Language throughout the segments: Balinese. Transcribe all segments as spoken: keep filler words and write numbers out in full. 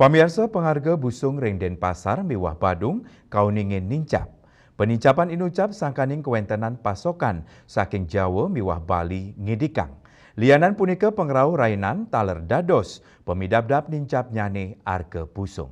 Pamiarsa, pangarga busung ring Denpasar miwah Badung kauningin nincap. Panincapan inucap sangkaning kawéntenan pasokan saking Jawa miwah Bali ngidikang. Lianan punika pangrauh rainan taler dados pamidabdab nincapnyané arga busung.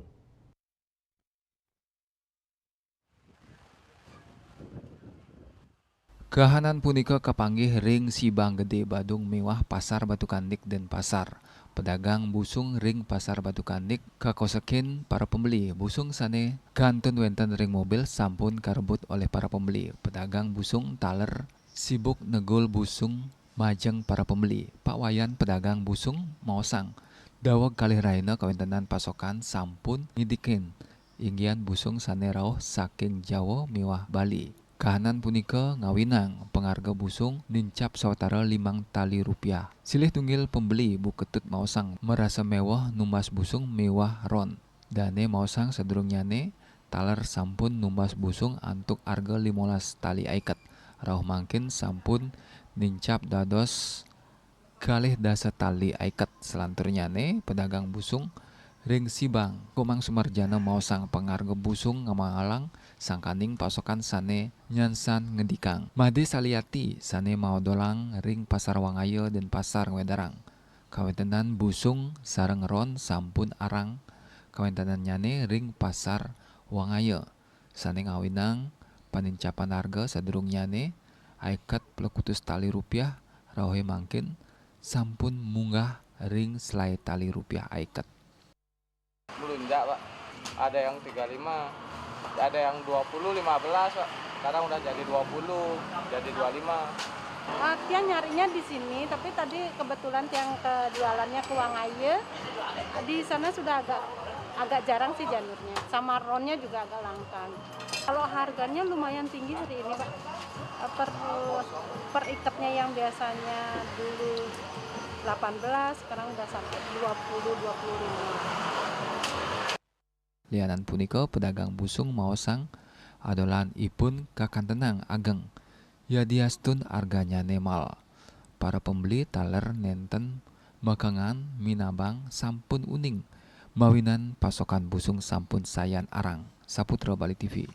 Kahanan punika kapanggih ring Sibang Gedé Badung miwah Pasar Batukandik Denpasar. Pedagang busung ring Pasar Batukandik kakosekin para pembeli. Busung sané kantun wénten ring mobil sampun karebut olih para pembeli. Pedagang busung taler sibuk negul busung majeng para pembeli. Pak Wayan, pedagang busung, maosang, daweg kalih rahina kawéntenan pasokan sampun ngidikin inggihan busung sané rauh saking Jawa miwah Bali. Kahanan punika ngawinang pangarga busung nincap sawatara limang tali rupiah. Silih tunggil pembeli, Bu Ketut, maosang marasa méweh numbas busung miwah ron. Dané maosang sadurungnyané taler sampun numbas busung antuk arga limolas tali aiket. Rauh mangkin sampun nincap dados kalih dasa tali aiket. Salanturnyané pedagang busung ring Sibang, Komang Sumarjana, maosang pangarga busung ngamahalang sangkaning pasokan sané nyansan ngidikang. Madé Saliati sané maodolang ring Pasar Wangaya Denpasar ngwédarang, kawéntenan busung sareng ron sampun arang kawéntenannyané ring Pasar Wangaya, sané ngawinang panincapan arga sadurungnyané aiket plekutus tali rupiah, rauhé mangkin sampun munggah ring selaé tali rupiah aiket. Melunjak, Pak. Ada yang tiga lima, ada yang dua puluh, lima belas, Pak. Sekarang udah jadi dua puluh, jadi dua lima. Ah, tiang nyarinya di sini, tapi tadi kebetulan tiang ke jualannya ke Wangaya. Di sana sudah agak agak jarang sih janurnya, sama ronnya juga agak langka. Kalau harganya lumayan tinggi hari ini, Pak. Per per iketnya yang biasanya dulu delapan belas, sekarang udah sampai dua puluh, dua puluh lima. Lianan punika, pedagang busung maosang adolan ipun kakantenang ageng, yadiastun arganyané mael. Para pembeli taler nénten makengan minabang sampun uning mawinan pasokan busung sampun sayan arang. Saputra Bali T V.